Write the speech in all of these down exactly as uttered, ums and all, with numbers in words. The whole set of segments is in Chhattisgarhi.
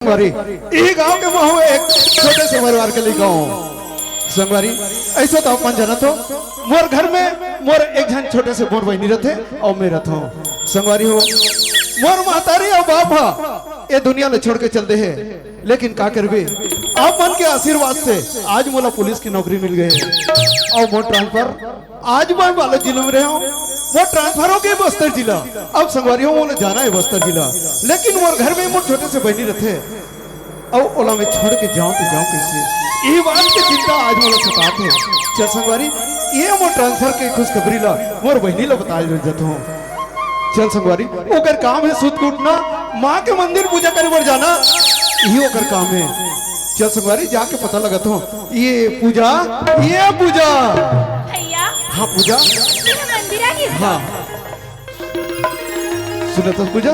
संगवारी, इही गांव के महू एक छोटे से परिवार के लइका हूं। संगवारी, अइसे तो आप मन जानत हो, मोर घर में मोर एक झन छोटे से मोर बहिनी रथे अउ मैं रथों। संगवारी हो, मोर महतारी अउ बाप ह ए दुनिया ल छोड़ के चल दे हे, लेकिन का करबे, आप मन के आशीर्वाद से आज मोला पुलिस के नौकरी मिल गए हे अउ मोर ट्रांसफर आज मैं बालोद जिला में रहे हूँ, मोर ट्रांसफर हो गए बस्तर जिला। अब संगवारी हो, मोला जाना है बस्तर जिला, लेकिन मोर घर में मोर छोटे से बहिनी रथे, अउ ओला मैं छोड़ के जाऊं तो जाऊं कैसे? यही बात के चिंता आज मोला सतात हे। चल संगवारी, ये मोर ट्रांसफर के खुशखबरी ला मोर बहिनी ला बताए जतहूं। चल संगवारी, ओकर काम हे सुत के उठना, माँ के मंदिर पूजा करे बर जाना, यही ओकर काम हे। चल संगवारी, जाके पता लगाथों। ये पूजा, ये पूजा। भैया। हाँ पूजा। ये मंदिर आ गई। हाँ। सुनत हस पूजा,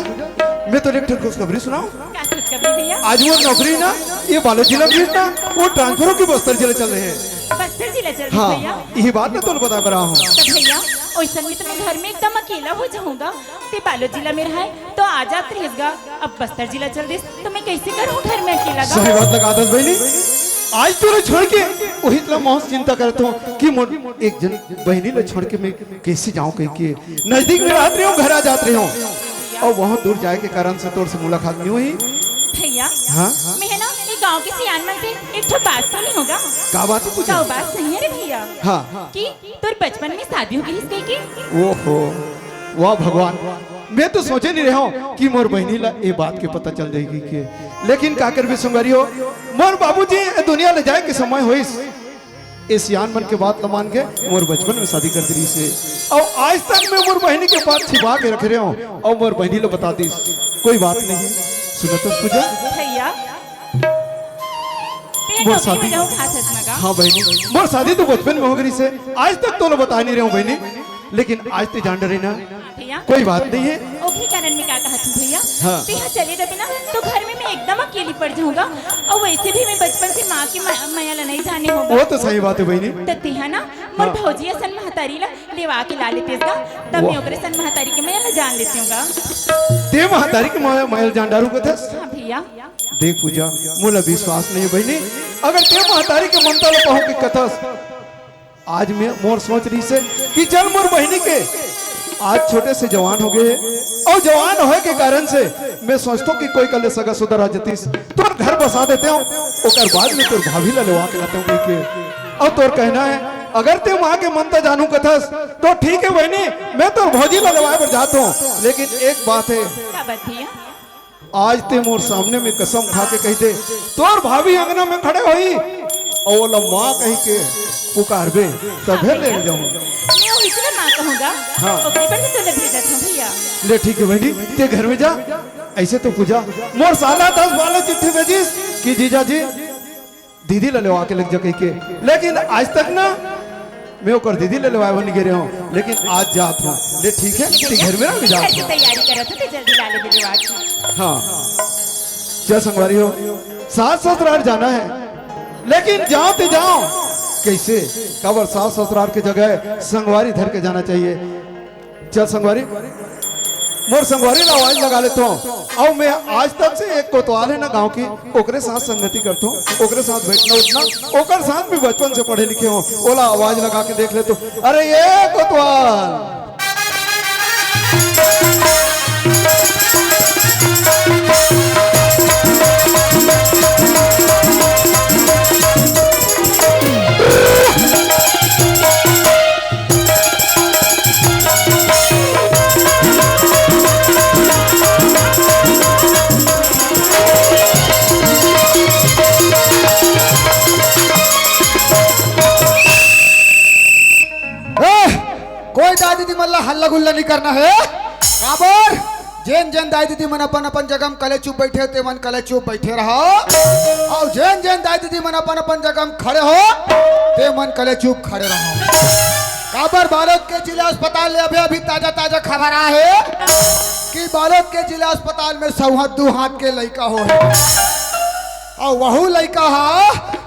मैं तोर एक ठन खुशखबरी सुनाऊं। का खुशखबरी भैया? आज वो नौकरी ना, ये बालोद जिला में ना, वो ट्रांसफर होके बस्तर जिला चल रहे हैं। बस्तर जिला चल रहे हाँ, भैया? यही बात मैं तोला बताए बर आया हूँ। तो भैया, ओइसन में तो मैं घर में एकदम अकेला हो जाऊंगा। ते बालोद जिला में रहे तो आ जात रहिस गा, अब बस्तर जिला चल दिस तो मैं कैसे करूँ घर में अकेला गा? सही बात लगा दस बहिनी, आज तोला छोड़ के वही इतना मौत चिंता करत हूँ कि मोर एक जन बहिनी ला छोड़ के मैं कैसे जाऊं कहीं के? नजदीक में रहत रहे हूँ, घर आ जात रहे हूँ, अउ वहाँ दूर जाए के कारण से तोर से मुलाकात नहीं हुई। भैया, हाँ? मैं है ना, ये गांव के सियान मन से एक ठो बात सुनी होगा। का बात है पूजा? का बात सही है रे भैया? हाँ। कि तोर बचपन में शादी हो गई इसके की? ओहो, वाह भगवान, मैं तो सोचे नहीं रहे हूँ कि मोर बहिनी ला ये बात के पता चल जाएगी के। लेकिन का करबे संगवारी हो, मोर बाबूजी ए दुनिया ले जाए के समय होइस। ए सियान मन के बात ल मान के मोर बचपन में शादी कर दिस हे। अउ आज तक मैं मोर बहिनी के बात छिपा के रखे रहे हूँ अउ मोर बहिनी ल बता दिस। कोई बात नहीं, सुनत हस पूजा? भैया, ते मोर नौकरी शादी में जाओ, खास हस ना का? हाँ बहिनी, मोर शादी तो बचपन में हो गई से, आज तक तोला बता नहीं रहे हूँ बहिनी, लेकिन आज ते जान डरे ना, भैया। कोई बात नहीं है। ओके, कारण मैं का कहत हूँ भैया, हाँ। ते यहाँ चले जाबे ना तो घर में मैं एकदम अकेली पड़ जाऊंगा। अउ वैसे भी मैं बचपन से माँ के म-, मया ला नहीं जाने होगा। वो तो सही बात है बहिनी। तो ते हा ना मोर हाँ। भौजी असन महतारी ला लेवा के ला लेतेस गा, तब मैं वाह। ओकरे सन महतारी के मया ला जान लेते हूँ गा। ते महतारी के मया, मया ला जान डारू कथस? हाँ भैया। देख पूजा, मोला विश्वास नहीं है बहिनी, अगर ते महतारी के ममता ला पाहूं के कथस, आज मैं मोर सोच रहिस हे कि चल मोर बहिनी के आज छोटे से जवान हो गए हे अउ जवान होए के कारण से मैं सोचथों कि कोई कल सगा सुधा रह जतिस, तोर घर बसा देते हूँ, ओकर बाद में तोर भाभी ला लेवा के लाते हूँ कहिके। अउ तोर कहना है अगर ते माँ के ममता जानू कथस तो ठीक है बहिनी, मैं तोर भौजी ला लेवाए बर जात हूँ, लेकिन एक बात है। का बात भैया? आज ते मोर सामने में कसम खा के कहि दे, तोर भाभी अंगना में खड़े होही, अउ ओला माँ कहिके पुकारबे, तभे ले जाहूं। मैं ओही ला माँ कहूंगा। हाँ। ओकरे बर तो तोला भेजत हूँ भैया। ले ठीक है बहिनी, ते घर में जा। अइसे तो पूजा मोर साला दस बारह चिट्ठी भेजिस कि जीजा जी, दीदी ला लेवा के लेग जा कहिके, लेकिन आज तक ना मैं ओकर दीदी ला लेवाए बर नइ गे रहे हूँ, लेकिन आज जात हूँ। ले ठीक है, ते घर में रह, मैं जात हूँ। तैयारी करत हूँ, ते जल्दी ला लेबे लेवा के। हाँ, चल संगवारी हो, सास ससुराल जाना है, लेकिन जाओ ते जाओ कैसे? काबर सास ससुराल के जगह संगवारी धर के जाना चाहिए। चल संगवारी, मोर संगवारी ला आवाज लगा लेथों। अउ मैं आज तक से एक कोतवाल है ना गांव की, ओकरे साथ संगति करथों, ओकरे साथ बैठना उठना, ओकर साथ भी बचपन से पढ़े लिखे हों, ओला आवाज लगा के देख लेथों। अरे ये कोतवाल, ए, कोई दाई दीदी मन ला हल्ला गुल्ला नहीं करना है। काबर? जेन जेन दाई दीदी मन अपन अपन जगह में कले चुप बैठे हो, ते मन कले चुप बैठे रहो। अउ जेन जेन दाई दीदी मन अपन अपन जगह में खड़े हो, ते मन कले चुप खड़े रहो। काबर बालोद के जिला अस्पताल ले अभी अभी ताजा ताजा खबर आए हे कि बालोद के जिला अस्पपताल में सौंहत दू हाथ के लइका होहे। अउ वहू लइका हा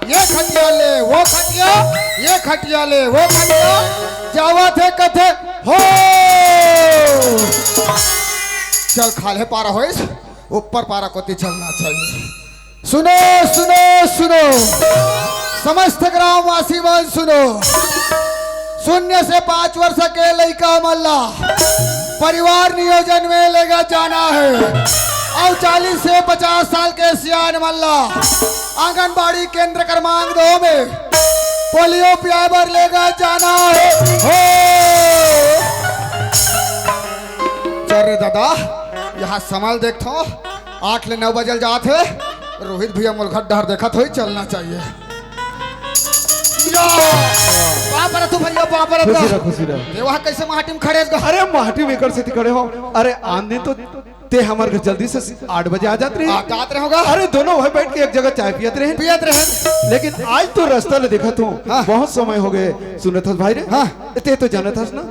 ये खटिया ले वो खटिया, ये खटिया ले वो खटिया, जावत हे कथे, "हो, चल खाल्हे पारा होइस, ऊपर पारा कोती चलना चाहिए।" सुनो, सुनो, सुनो, समस्त ग्रामवासी मन सुनो। शून्य से पाँच वर्ष के लइका मन ला परिवार नियोजन में लेगा जाना है, और चालीस से पचास साल के सियान मन ला आंगनबाड़ी केंद्र क्रमांक दो में पोलियो पियाए बर लेगा जाना है। हो। चल रे दादा, यहाँ समय ल देखथो, आठ ले नौ बजल जात हे। रोहित भैया मोला घर डहर देखत होही, चलना चाहिए। या! पाँव परत हँव भैया, पाँव परत हँव। खुशी रह, खुशी रह। ये वहाँ कैसे माटी में खड़े हस गा? अरे माटी में एकर सेती खड़े हँव। अरे आन दिन तो तें हमर घर जल्दी से आठ बजे आ जात रहे। आ जात रहे होगा। अरे दोनों भाई बैठ के एक जगह चाय पियत रहे। पियत रहे। लेकिन आज तो रस्ता ल देखत हँव, हाँ। बहुत समय हो गे। सुनत हस भाई रे? हाँ। तें तो जानत हस ना,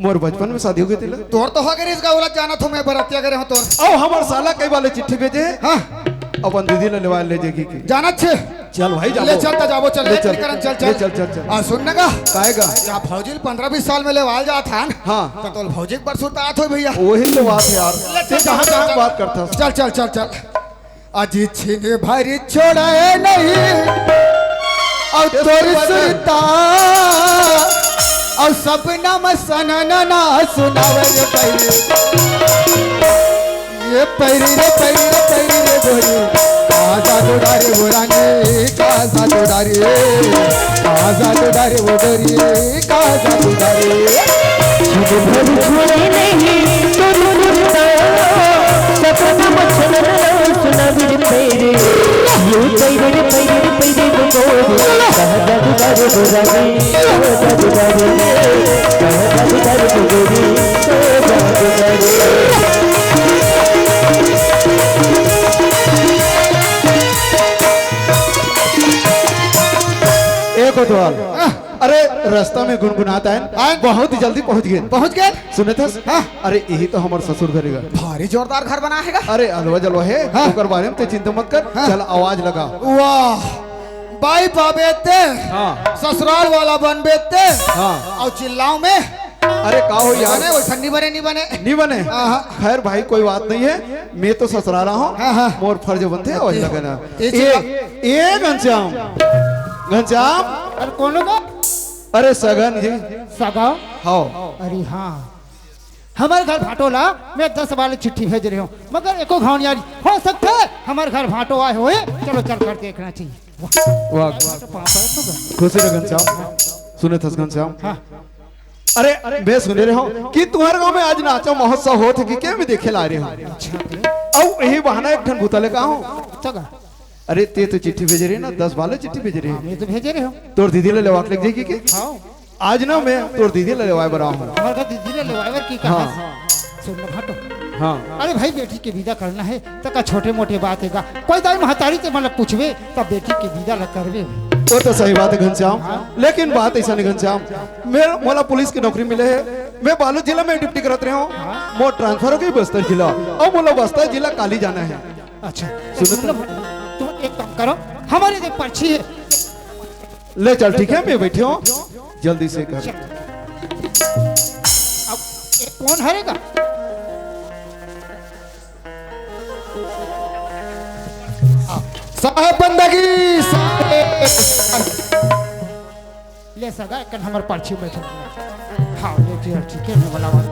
मोर बचपन में शादी हो गे तेला। तोर तो हो गे रिहिस गा, ओला जानत हँव मैं, बरतिया करे हँव तोर। अउ हमर साला कई बार ले चिट्ठी भेजे हे। हाँ। अपन दीदी ला लेवा ले जाही कहिके। जानत हे। चल भाई, जाबो। ले चल त जाबो, चल, ले ले चल। चल, चल, ले चल। चल, चल, चल। आ, सुन ना गा। काय गा? या भौजी ल पंद्रह बीस साल में लेवाल जात हन। हाँ। त तोला भौजी के बड़ सुरता आत होही भैया। वही तो बात हे यार। ले चल, तें कहाँ, चल, कहाँ चल। बात करत हस? चल, चल, चल, चल। अजी छिन भर छोड़े नहीं, अउ ये तोर सही बात हे। सुरता, अउ सपना में सननना सुनावे रे पहिले। ये पैरी रे पैरी रे पैरी रे गोरी, का जादू डारे वो रानी, का जादू डारे, का जादू डारे वो गोरी, का जादू डारे। छिन भर छोड़े नहीं तोर सुरता, सपना में सननना सुनावे रे पैरी। ये पैरी रे पैरी रे पैरी रे गोरी, का जादू डारे वो रानी, का जादू डारे, का जादू डारे वो गोरी, का जादू डारे। ए कोतवाल, अरे रस्ता में गुनगुनात आएन, आएन। बहुत जल्दी पहुंच गेन। पहुंच गेन? सुनत हस? हाँ। अरे यही तो हमर ससुर घर हे गा। भारी जोरदार घर बना हे गा। अरे अलवा जलवा हे, हाँ। ओकर बारे में तें चिंता मत कर। हाँ। चल आवाज लगा। वाह, बाई पाबे तें, हाँ। ससुराल वाला बनबे तें, हाँ। अउ चिल्लाव मैं। अरे का होही यार? बने, वइसन नी बने, नी बने। नी बने? हाँ, हाँ। खैर भाई, कोई बात नहीं हे, मैं तो ससुरारा हँव, हाँ, हाँ। मोर फर्ज बनथे आवाज लगाना। ए, ए, ए घनश्याम, घनश्याम। अरे कोनो का? अरे सगन जी। सगा? हव। अरे हाँ, हमर घर भांटो ला मैं दस बार ले चिट्ठी भेज रहे हँव, मगर एको घांव नी आय। हो सकथे हमर घर भांटो आय होही, चलो चल कर देखना चाहिए। वाह। पाँव परत हँव गा। खुशी रह घनश्याम, सुनत हस घनश्याम? हाँ। अरे, मैं सुने रहे हँव कि तुम्हर गाँव में आज नाचा महोत्सव होत हे कहिके मैं देखे ला रहे हँव। अच्छा, अउ यही बहाना एक ठन बुता ले का हँव। अच्छा गा। अरे, तें तो चिट्ठी भेजे रहे ना, दस बार ले चिट्ठी भेजे रहे। हाँ, मैं तो भेजे रहे हँव। तोर दीदी ला लेवा के लेग जाही कहिके। हाँ। आज ना मैं तोर दीदी ला लेवाय बर आय हँव। हमर घर दीदी ला लेवाय बर कहे हस? हाँ। सुन ना भांटो। हाँ। अरे भाई, बेटी के बिदा करना हे, त का छोटे मोटे बात हे गा? कोई दाई महतारी ते मन ला पूछबे, त बेटी के बिदा ला करबे। वो तो सही बात हे घनश्याम, हाँ। लेकिन बात अइसन हे घनश्याम, मैं, मोला पुलिस के नौकरी मिले हे, मैं बालोद जिला में ड्यूटी करत रहे हँव, हाँ। मोर ट्रांसफर हो गे बस्तर जिला, अउ मोला बस्तर जिला काली जाना हे। अच्छा, सुन सुन लो, तुम एक काम करो, हमर इधर पर्ची हे। ले चल, ठीक हे, मैं बइठे हँव, जल्दी से कर। चल। अब ये कोन हरे गा? साहेब बंदगी, साहेब। ले सगा, एक हमर पर्ची में बइठे। हाँ, ले जी, ठीक हे, मैं बोला बात।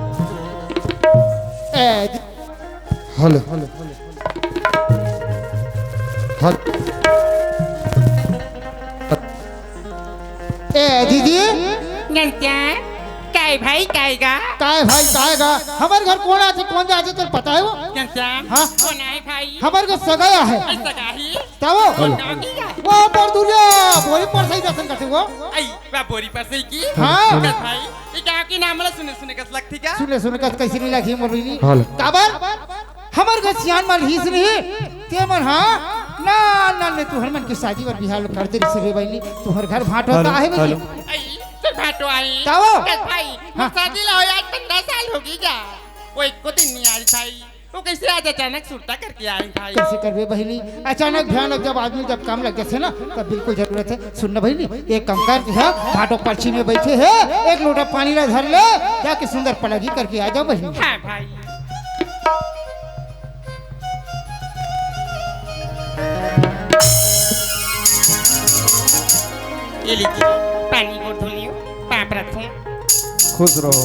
ए, हेलो। हेलो। ए दीदी। नमस्कार। काय भाई, काय गा? काय भाई, काय गा? हमर घर कोन आथे, कोन जाथे, तोला पता हे वो? नमस्कार। हाँ। कोन आय भाई? हमर घर सगा आय हे। ए, सगा ही? तब वो? हेलो। कहाँ की गा? वो परदुरिया, बोरी पर सही दर्शन करथे वो। आई, वा बोरी पर सही की? हाँ। नमस्कार भाई, ये गाँव के नाम ला सुने सुने कस लगथे का? सुने सुने कस कइसे नी लगही मोर बहिनी? हेलो। काबर? हमर घर सियान मन रहिस नहीं, ते मन हा, ना, ना, ने तुहर मन के शादी बर बिहाव कर दे रिहिस हे बहिनी, तुहर घर भांटो हेलो, त आहे बहिनी। हेलो। आई, तोर भांटो आही। का वो? कस भाई, हाँ। शादी ला होय आज पंद्रह साल हो गे गा। वो एको दिन नी आय भाई। वो कइसे आज अचानक सुरता करके आय भाई? कइसे करबे बहिनी? अचानक भयानक जब आदमी जब काम लग जाथे ना, तब बिल्कुल जरूरत हे। सुन ना बहिनी, एक काम कर, हाँ, भांटो पर्ची में बइठे हे, एक लोटा पानी ला धर ले, जाके सुंदर पलगी करके आ जाव बहिनी। हाँ भाई। लीजिए, पानी गोड़ धो लियो, पाँव परत हूँ। खुश रहो।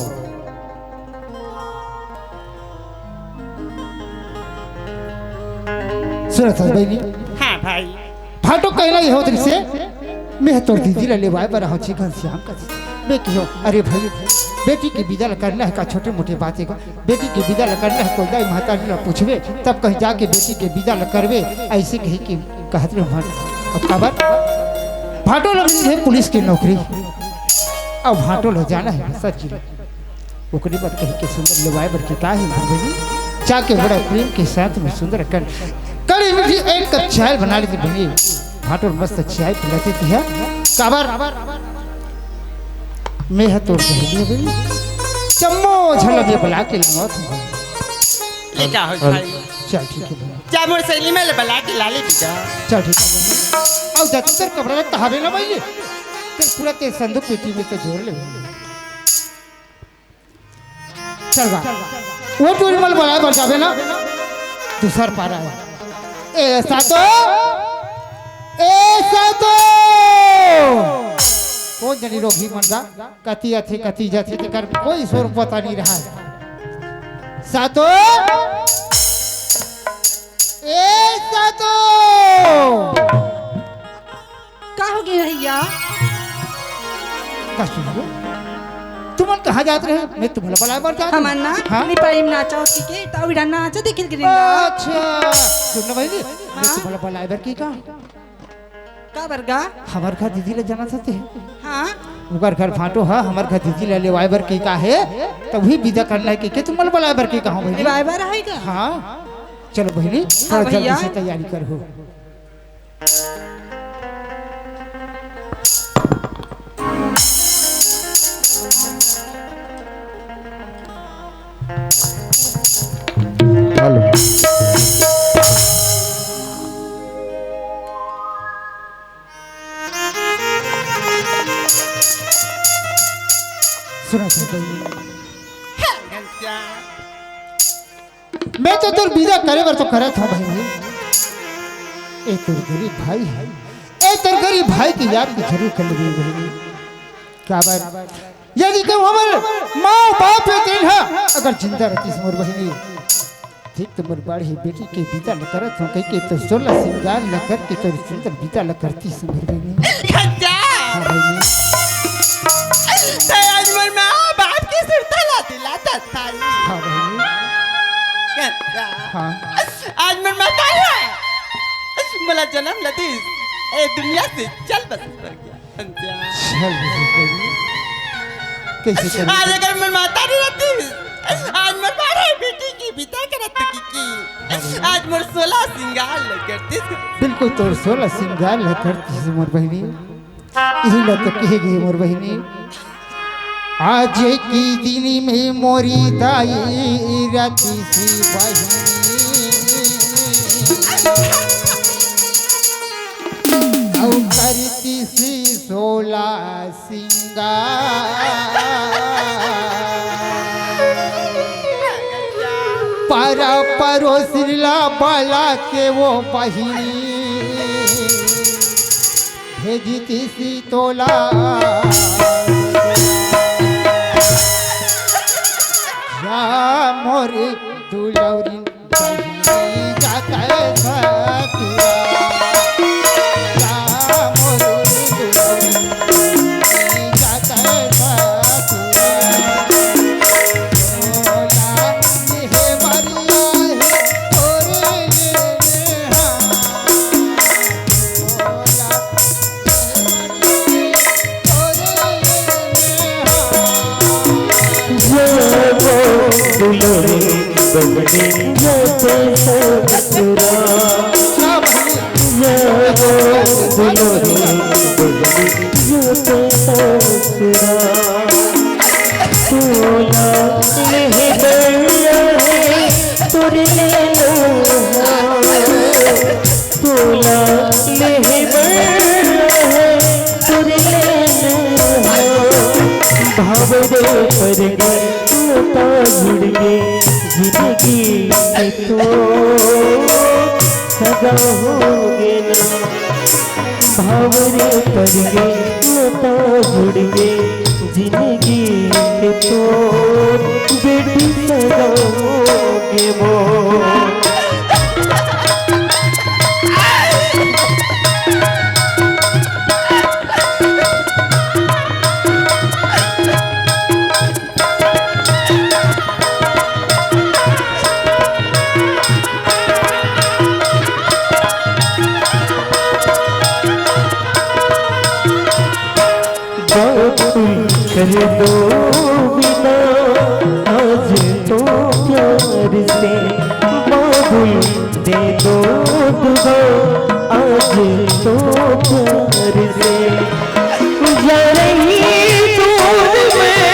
सुनत हस बहिनी? हाँ भाई। भाटो कहना ये होत रिसे, मैं तोर दीदी ला लेवाए बर आहूँ छी घनश्याम कस। मैं कहेंव, अरे भाई, बेटी के बिदा ला करना हे का, छोटे मोटे बात हे का? बेटी के बिदा ला करना हे, कोई दाई महतारी ला पूछबे, तब कहीं जाके बेटी के बिदा ला करबे, अइसे कहिके कहत रहे हन। अब काबर? भाटो ला मिले हे पुलिस के नौकरी। अब भाटो ला जाना हे सर जी। ओकरे बर कहिके सुंदर लेवाए बर के का हे मोर बहिनी? जाके बड़ा प्रेम के साथ में सुंदर कर कड़ी मीठी एक कप चाय बना लेते बहिनी। भाटो ला मस्त चाय पिलाते थे। काबर? मैं ह तोर सहेली हवे। जम्मो झन ल मैं बला के लावत हूँ। ले का हो भाई? चल ठीक हे भाई। जा मोर सहेली मन ल बला के ला ले बेटा। चल ठीक हे भाई। अउ जब तक कपड़ा ला तहावे ना भाई, तेरे पूरा तेरे संदूक पेटी में तो जोड़ ले। चल बा। वो टूरी मन ल बलाए बर जाबे ना, दूसर पारा हे। ए सातो, ए सातो, कोन जनी रोगही मन गा, कती आथे, कती जाथे, तेकर कोई सोर पता नहीं रहा हे। सातो, ए सातो। का हो गे भैया? का सुन लो? तुमन कहाँ जात रहे? मैं तुमन ला बलाए बर जात हूँ। हमन ना हाँ? निपाई में नाचा होती के, त अउ इधर नाचा देखिल गिरी। अच्छा, सुन ना बहिनी, मैं हाँ? तुमन ला बलाए बर के का? का बर गा? हमर घर दीदी ला जाना चाहते हैं। हाँ? ओकर घर भाटो ह, हमर घर दीदी ला लेवाए बर के का हे? तभी बिदा करना हे के, के तुमन ला बलाए बर के का हो बहिनी? लेवाए बर हे का? हाँ, चलो बहिनी, हाँ थोड़ा जल्दी भैया। से तैयारी करहू। हेलो। सुना था भाई। मैं तो तोर बिदा करे बर तो करत हूँ भाई। ए तोर गरीब भाई हे, ए तोर गरीब भाई के याद के जरूर कर लेबे बहिनी। काबर? यदि कहूँ हमर माँ बाप हे तेन ह अगर जिंदा रहतिस मोर बहिनी, ठीक तो मोर बाढ़ी बेटी के बिदा ल करत हूँ कहिके तोर सोला सिंगार ल करके तोर सुंदर बिदा ल करतिस मोर बहिनी। खंजा! हाँ बहिनी। ते आज मोर माँ बाप के सुरता ला दिलात हस। हाँ बहिनी। खंजा। हाँ। आज मोर महतारी हे, मोला जनम ल दिस, ए दुनिया से चल बस पर गया। खंजा। चल बस पर गया। कैसे चल? आज अगर मोर महतारी रहतिस, आज मोर बाढ़ी बेटी के बिदा करत की, की। आज मोर सोला सिंगार ल करतिस। बिल्कुल तोर सोला सिंगार ल करतिस मोर बहिनी। इही ल तो कहे गे मोर बहिनी। आज के दिन में मोरी दाई रतिस बहिनी। अउ करतिस सोला सिंगार। पारा परोसिन ला बला के वो बहिनी। भेजतिस तोला। जा मोर दुलौरी बहिनी जात ससुरा। जा मोर दुलौरी बहिनी जात ससुरा। तोला हे मरिया हे तोरे लेने हाँ। ये वो दुलरी बहनी ये तो ससुरा। ये वो दुलरी बहनी ये तो ससुरा। तोला ले गया है तुरले लोहा। तोला ले बड़ा है तुरले लोहा। भावरे पर गए तोता जुड़ गए जिंदगी में तो सदा होगे ना। भावरे पर गए नाता जुड़ गे जिनगी के तोर, बेटी सगा होगे मोर। बाबुल कर दो विदा आज तो प्यार से, बाबुल दे दो दुआ आज तो प्यार से। जा रही दूर मैं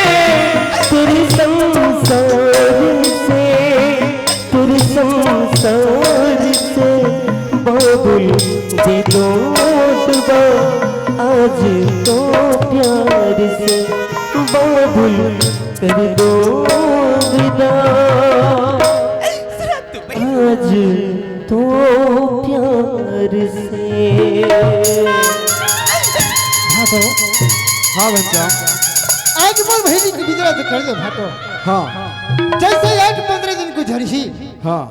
तेरे संसार से, तेरे संसार से, बाबुल दे दो दुआ आज तो प्यार से, बाबुल कर दो विदा आज तो प्यार से। हाँ तो, हाँ बच्चा, आज मोर बहिनी के बिजरा से कर दो भाटो। हाँ। जैसे आठ पंद्रह दिन को झड़सी। हाँ।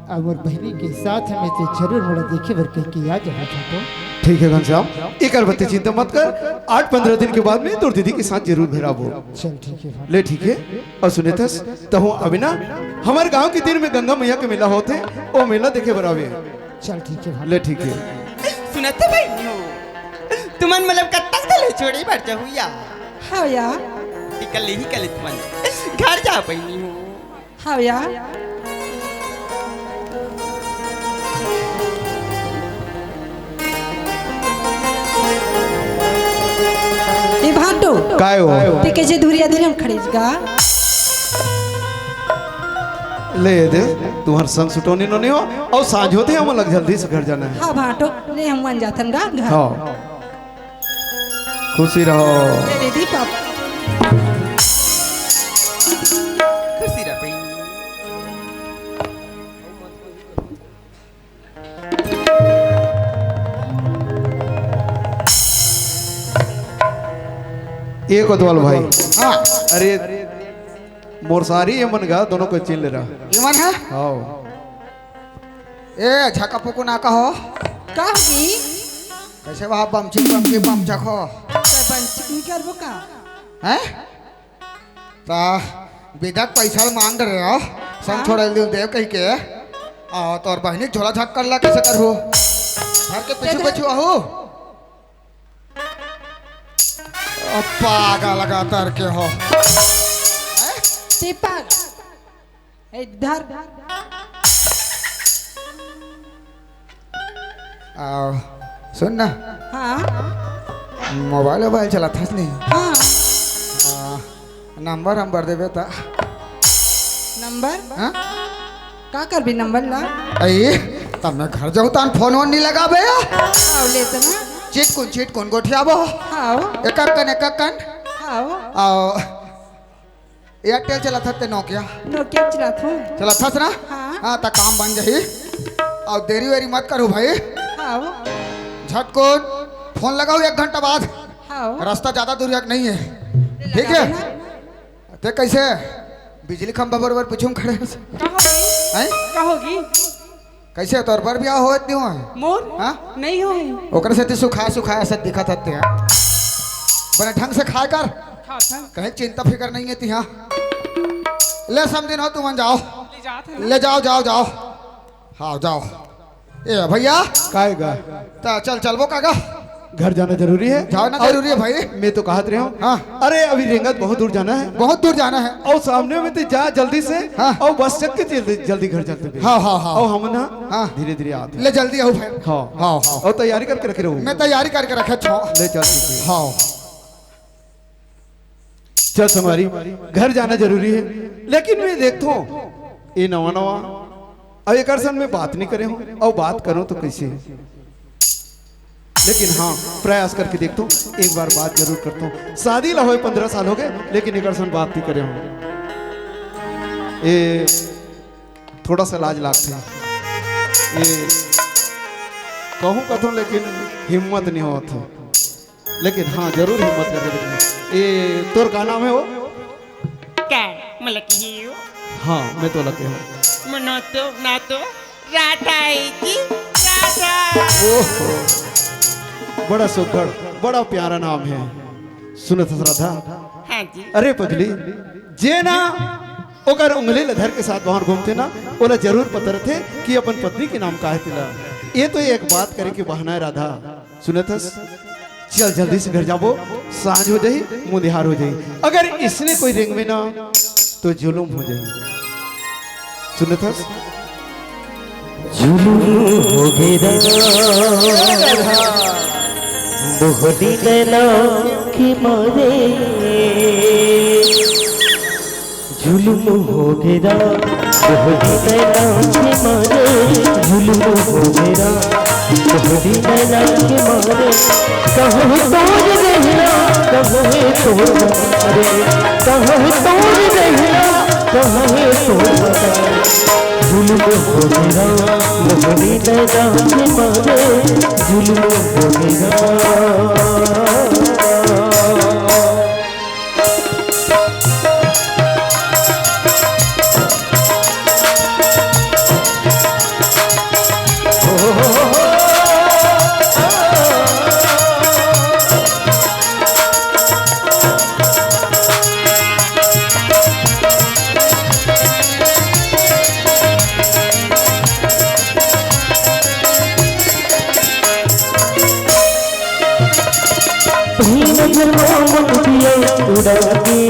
अब मोर बहिनी के साथ में ते जरूर मोला देखे बर कह के आ जाना भाटो। ठीक है घनश्याम, एकर बत्ती चिंता मत कर, आठ पंद्रह दिन के बाद में तोर दीदी के साथ जरूर भेराबो। चल ठीक है भाटो। ले ठीक है। अउ सुनेथस, तहूँ अभी ना हमर गांव के तीर में गंगा मैया के मेला होथे, ओ मेला देखे बर आवे। चल ठीक है भाटो। ले ठीक है। सुनत हो बहिनी हो, तुमन मतलब कत्तक दले छोड़ी बर जहू या। हाँ या। निकल ही कले तुमन घर जा बहिनी हो। हाँ या। ए भाटो। काय हो? ते कैसे धुरिया धुरिया में खड़ीस गा? ले दे, तुहर संग सुटोनी नोनी हो, अउ सांझ होते हमन लग जल्दी से घर जाना है। हाँ भाटो, ले हमन जाथन गा घर। हाँ। खुशी रहो। ले दीदी पापा। खुशी रह बहिनी। ए कोतवाल भाई। हाँ। अरे मोर सारी ये मन गा दोनों को चिन ले रहा। ये मन है? हाँ। ए झका पुकु ना कहो। का होगी? कैसे वहाँ बमचिक बमचिक बमचक हो? तो बमचिक नहीं करबो का? हैं? ता बिदक पैसा मांग रहे हो, संग हाँ। छोड़ा दिल देव कही के। आ, तोर बहिनी झोला झाक कर ला कैसे करहु? घर के पीछू तेतरा पीछू आहू। ओ, पागल लगा तर के हो। हैं? ते पागल। ए, धर। आ, सुन ना। हाँ। मोबाइल वोबाइल चलाथस नहीं? हाँ। आ, नंबर नंबर देबे ता। नंबर? हाँ? का करबी नंबर ला? अई, तब मैं घर जाऊँ तान फोन वोन नहीं लगाबे। हाँ, ले तो ना। चिटकुन चिटकुन गोठियाबो। हाँ। एकक कन एकक कन। हाँ। आओ। एयरटेल चलाथस ते नोकिया? नोकिया चलाथों। चलाथस ना? हाँ। हाँ, त काम बन जाही। अउ देरी वेरी मत करू भाई। हाँ। झटकुन फोन लगाओ एक घंटा बाद। हाँ। रास्ता ज्यादा दूर नहीं है। ठीक है? ना। ते कैसे बिजली खंभा बरोबर पीछू में खड़े हस? का होगी? हैं? का होगी? कैसे तोर बर बियाह होत नहीं हुआ? मोर? हाँ? नहीं होई। ओकर सेती सुखाय सुखाय असन दिखत हस ते। बने ढंग से खाय कर। खात हन। कहीं चिंता फिकर नहीं है तिहा। ले समधिन हो तुमन जाओ। ले जात हन। ले जाओ, जाओ, जाओ। हाँ, जाओ। ए भैया। काय गा? ता चल, चलबो का गा? घर जाना जरूरी है। जाना और जरूरी है भाई। मैं तो कहत रहे हूँ। हाँ। अरे अभी रेंगत बहुत दूर जाना है। बहुत दूर जाना है। और सामने में तो जा जल्दी से। हाँ। और बस चक के जल्दी, जल्दी घर चलते हैं। हाँ, हाँ, हाँ। और हम ना हाँ। धीरे धीरे आते हैं। ले जल्दी आओ भाई। हाँ। हाँ, हाँ। और तैयारी करके रखे रहो। मैं तैयारी करके रखे छो। ले चल ठीक है। हाँ। चल संगवारी, घर जाना जरूरी है, लेकिन मैं देखथों ये नवा नवा, अब एकर संग में बात नहीं करे हूँ और बात करूँ तो कैसे? लेकिन हाँ, प्रयास करके देखथों, एक बार बात जरूर करथों। शादी ला होए पंद्रह साल हो गए, लेकिन एकर संग बात नहीं करे हूँ। ये थोड़ा सा लाज लागथे। ये कहूँ कथों, लेकिन हिम्मत नहीं होत। लेकिन हाँ, जरूर हिम्मत करके देखना। ए, तोर का नाम हे वो? का? मोला कहियो? हाँ, मैं तोला कहूँ। मनो तो, ना तो, राधा हे जी, राधा। ओहो, बड़ा सुघड़, बड़ा प्यारा नाम हे। सुनत हस राधा? हाँ जी। अरे पगली, जे ना ओकर उंगली ल धर के साथ बाहर घूमथे ना, ओला जरूर पता रथे कि अपन पत्नी के नाम का हे तेला। ये तो एक बात करे के बहाना हे राधा। सुनत हस? चल जल्दी से घर जाबो, सांझ हो जाही, मुंदिहार हो जाही। अगर इसने कोई रेंगवे ना, तो जुलुम हो जाही। सुनत हस? जुलुम हो गे रा, मोहनी नैना के मारे। जुलुम हो गे रा, मोहनी नैना के मारे। जुलुम हो गे रा, मोहनी नैना के मारे। कहाँ तोर रहना, कहाँ तोर बसारे। कहाँ तोर रहना, कहाँ तोर बसारे। जुलुम हो गे रा, मोहनी नैना के मारे। जुलुम हो गे रा। पहली नजर में मन दिया उड़ा गे,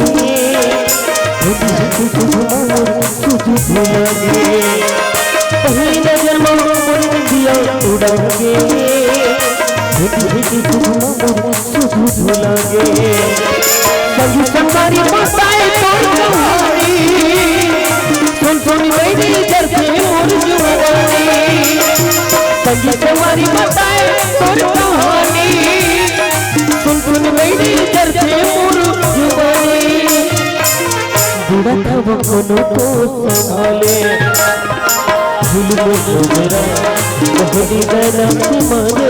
झुक झुक तुझ मोर सुध भुला गे। पहली नजर में मन दिया उड़ा गे, झुक झुक तुझ मोर सुध भुला गे। संगी संगवारी बताए तोर कहानी, सुन सुन बहिनी जरथे मोर जुवानी। संगी संगवारी बताए तोर कहानी, सुन सुन बहिनी जरथे मोर जुवानी। बुढ़त हव कोनो तो संभाले। जुलुम हो गे रा, मोहनी नैना के मारे।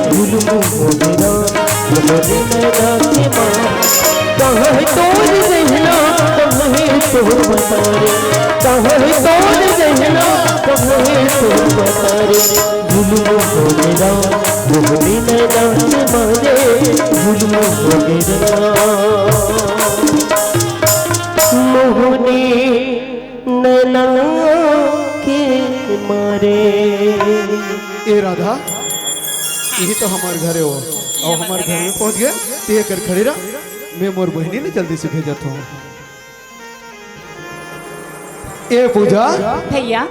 जुलुम हो गे रा, मोहनी नैना के मारे। कहाँ हे तोर रहना, कहाँ हे तोर बसारे। कहाँ हे तोर रहना, कहाँ हे तोर बसारे। जुलुम हो गे रा, मोहनी नैना के मारे। जुलुम हो गे रा, मोहनी नैना के मारे। ए राधा, यही तो हमार घर हे वो। अउ हमार घर में पहुंच गे, ते कर खड़े रह, मैं मोर बहिनी ल जल्दी से भेजत हूँ। ए पूजा, भैया।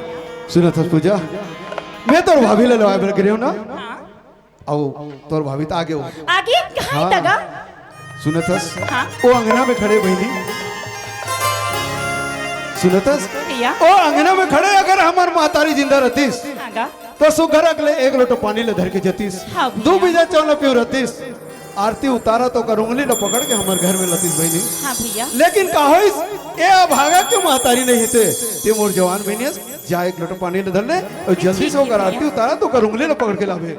सुनत हस पूजा, मैं तोर भाभी ल लवाए बर गे रेहेंव ना। हाँ। अउ तोर भाभी त आगे हो। आगे? कहाँ हे हाँ। तगा? सुनत हस? हाँ। ओ अंगना में खड़े बहिनी। सुनत हस? भैया। ओ अंगना में खड़े अगर हमर महतारी जिंदा रहतिस, हाँ गा। तो सुघर अकले एक लोटा पानी ल धर के जतिस। हाँ भैया। दू बीजा चाउर ल पियो रहतिस। आरती उतारत ओकर उंगली ल पकड़ के हमर घर में लतिस बहिनी। हाँ भैया। लेकिन का होइस? ए अभागा के महतारी नहीं हे ते। ते मोर जवान बहिनी हस, जा एक लोटा पानी ल धर ले अउ जल्दी से ओकर आरती उतारत ओकर उंगली ल पकड़ के लाबे।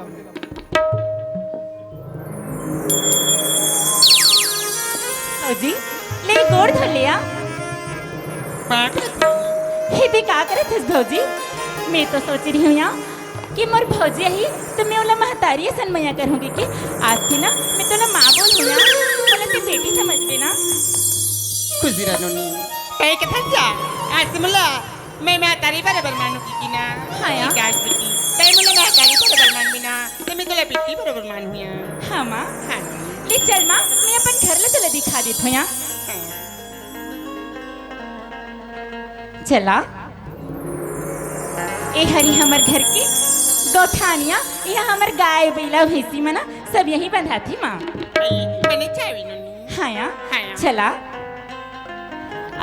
भौजी, ले गोड़ धो ले आ। हे बे, का करत हस भौजी? मैं तो सोच रही हूँ यहाँ कि मोर भौजी आही तो मैं ओला महतारी असन मया करहूँ कि आज से ना मैं तोला माँ बोलहूँ ना, मोला ते बेटी समझबे ना। खुशी रह नोनी, तैं कथस जा, आज से मोला मैं महतारी बरोबर मानहूँ कि ना। हाँ यार। विकास बेटी, तैं मोला महतारी बरोबर मानबे ना, त मैं तोला बेटी बरोबर मानहूँ यार। हाँ माँ। हाँ। ले चल माँ, मैं अपन घर ला तोला दिखा देत हूँ यार। हाँ। चला। ए हरी हमर घर के गौठानिया, इहाँ हमर गाय, बइला, भैंसी मन ह सब यहीं बंधाथे माँ। बने चाही नोनी। हाँ या, हाँ या। चला।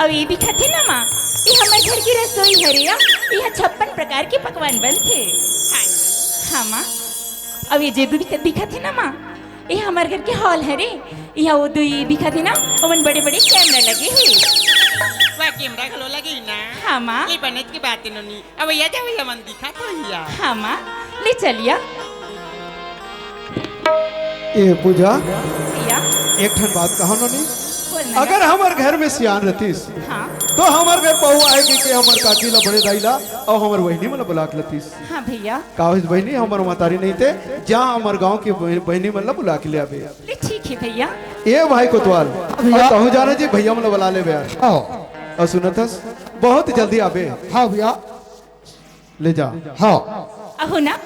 अउ ये दिखत हे ना माँ, ये हमर घर की रसोई हरे या, इहाँ छप्पन प्रकार के पकवान बनथे। हाँ। हाँ माँ। अउ ये जे दू दिख-, दिखत हे ना माँ, ये हमर घर के हॉल हरे, इहाँ वो दू ये दिखत हे ना, ओमन बड़े-बड़े कैमरा लगे हे। वाह, कैमरा घलो लगे हे ना? हाँ माँ। ये बनेच के बात हे नोनी। अवइया जवइया मन दिखत होही या। हाँ माँ, ले चलिया। ए पूजा, एक ठन बात कहो नोनी, बोल ना। अगर हमर घर में सियान रहतिस, हाँ। तो हमर घर बहू आए के, के हमर काकी ला, बड़े दाई ला, अउ हमर बहिनी मन ला बुला के लेतिस। हाँ भैया। का होइस बहिनी, हमर महतारी नहीं थे, जा हमर गांव के बह-, बहिनी मन ला बुला के ले आबे। ले ठीक हे भैया। ए भाई कोतवाल, भैया। अउ तहूँ जाना जी, भैया मन ला बुला लेबे यार। हाँ। अउ सुनत हस, बहुत जल्दी आबे। हाँ भैया। ले जा। हाँ। अहो ना।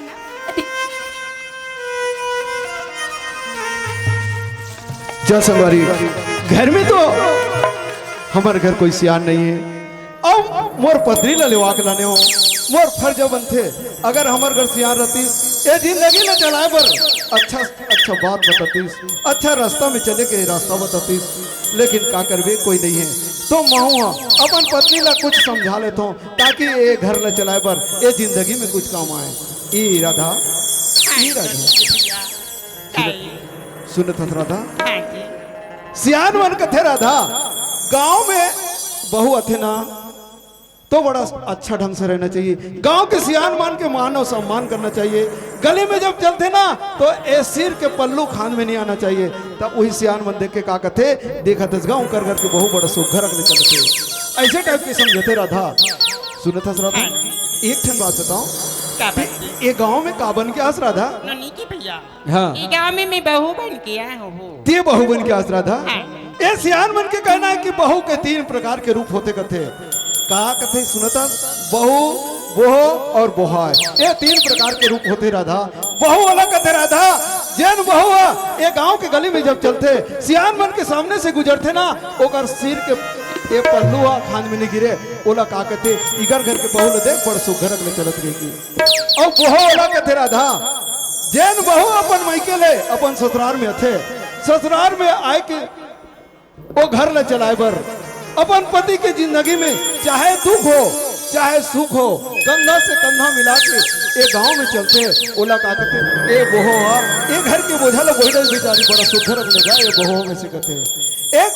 चल संगवारी, घर में तो हमर घर कोई सियान नहीं है। अब मोर पत्नी ला लेवा के लाने हो, मोर फर्ज बनथे। अगर हमर घर सियान रहतिस, ए जिंदगी ला चलाए बर अच्छा, अच्छा बात बतातिस, अच्छा रास्ता में चले के रास्ता बतातिस, लेकिन का करबे, कोई नहीं है। तो महू ह अपन पत्नी ला कुछ समझा लेथों, ताकि ए घर ला चलाए बर, ए जिंदगी में कुछ काम आए। ई राधा, ई राधा। सुनत हस राधा? हाँ जी। सियान मन कथे राधा, गांव में बहू आथे ना, तो बड़ा अच्छा ढंग से रहना चाहिए। गांव के सियान मन के मान और सम्मान करना चाहिए। गली में जब चलथे ना, तो ए सिर के पल्लू खान में नहीं आना चाहिए। तब वही सियान मन देख के का कथे, देखत हस गा, ओकर घर के बहू बड़ा सुघर अगले चलथे। ऐसे टाइप के समझथे राधा। सुनत हस राधा? हाँ। एक ठन बात बताओ। का बात? ये गांव में का बन के आस राधा? नोनी की भैया। हाँ। ये गांव में मैं बहू बन के आया हूँ। ते बहू बन के आस राधा? हाँ। ए सियान मन के कहना है कि बहू के तीन प्रकार के रूप होथे कथे। का कथे सुनत हस? बहू, बोहो और बोहाय। ये तीन प्रकार के रूप होथे राधा। बहू वाला कथे राधा, जेन बहू ह, ए गांव के गली में जब चलथे, सियान मन के सामने से गुजरथे ना, ओकर सिर के ए पल्लू ह खान में नहीं गिरे, ओला का कथे, इकर घर के बहू ल देख, बड़ सुघर अगले चलत रहिगे। अउ बोहो ओला कथे राधा, जेन बहू अपन मइके ले अपन ससुरार में आथे, ससुरार में आए के ओ घर ल चलाए बर अपन पति के जिंदगी में चाहे दुख हो, चाहे सुख हो, कंधा से कंधा मिला के ए गांव में चलथे, ओला का कथे, ए बोहो हा, ए घर के बोझा ल बोही डरे बेचारी, बड़ा सुघर अगले गा, ए बोहो में से कथे। एक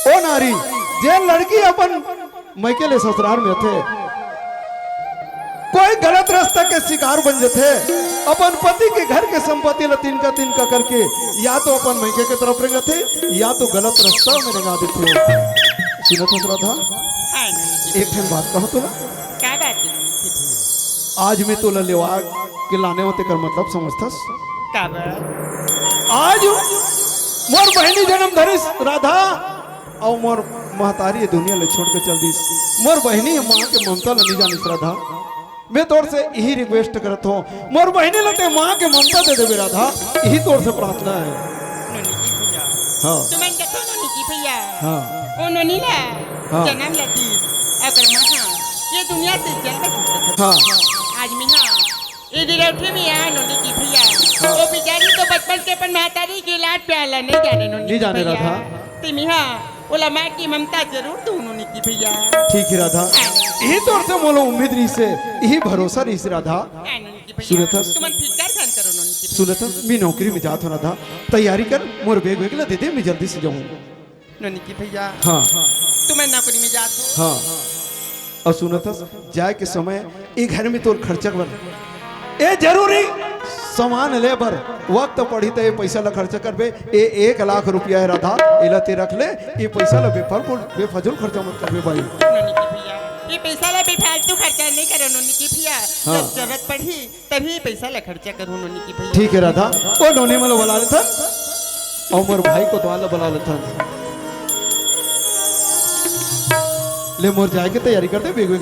ओ नारी, जेन लड़की अपन मइके ले ससुरार में आथे, कोई गलत रास्ता के शिकार बन जथे, अपन पति के घर के संपत्ति ल तिनका तिनका करके या तो अपन मइके के तरफ रेंगथे या तो गलत रास्ता में रेंगा देथे। सुनत हस राधा? हाँ, नोनी जी। एक ठन बात कहूँ तोला। का बात है, नोनी जी? आज मैं तोला लेवा के लाने हों तेकर मतलब समझथस? का बात? आज मोर बहिनी जन्म धरिस राधा, अउ मोर महतारी ये दुनिया ले छोड़ के चल दिस। मोर बहिनी ह माँ के ममता ल नइ जानिस राधा। मैं तोर से इही request करत हों, मोर बहिनी ल ते माँ के ममता दे देबे राधा, इही तोर से प्रार्थना हे। नोनी की भैया। हाँ। तुमन कथो नोनी की भैया। हाँ। ओ नोनी ला हाँ। जन्म ल दिस, अगर माँ हाँ, ये दुनिया से चल बस। हाँ। आज मैं हाँ, ये डिलौठी में आ नोनी की भैया। हाँ। ओ बेचारी तो बचपन से अपन महतारी के लाड प्यार ला नइ जाने नोनी नइ की जाने भैया। राधा। ते मैं हाँ, ओला माँ की ममता जरूर दूँ नोनी की भैया। ठीक हे राधा, हाँ। इही तोर से मोला उम्मीद रहिस हे, इही भरोसा रहिस हे राधा। हाँ, नोनी की भैया। सुनत हस? तुमन फिकर झन करो नोनी की भैया। सुनत हस, मैं नौकरी में जात हों राधा, तैयारी कर, मोर bag वैग ला दे दे, मैं जल्दी से जाहूँ। नोनी की भैया। हाँ। तुमन नौकरी में जात हो। हाँ। अउ सुनत हस, जाए के समय ए घर में तोर खर्चा बर ए जरूरी सामान ले बर वक्त पड़ही त ए पइसा ल खर्चा करबे। ए एक लाख रुपया हे राधा, एला ते रख ले, ए पइसा ल बेफालतू, बेफजूल खर्चा मत करबे भाई। नोनी की भैया, ये पइसा ल बेफालतू खर्चा नइ करो नोनी की भैया। हाँ। जब जरूरत पड़ही तभी पइसा ल खर्चा करहूँ नोनी की भैया। ठीक हे राधा, ओ नोनी मन ल बला लेथन, अउ मोर भाई कोतवाल ल बला लेथन। ले मोर जाए के तैयारी कर दे, bag वैग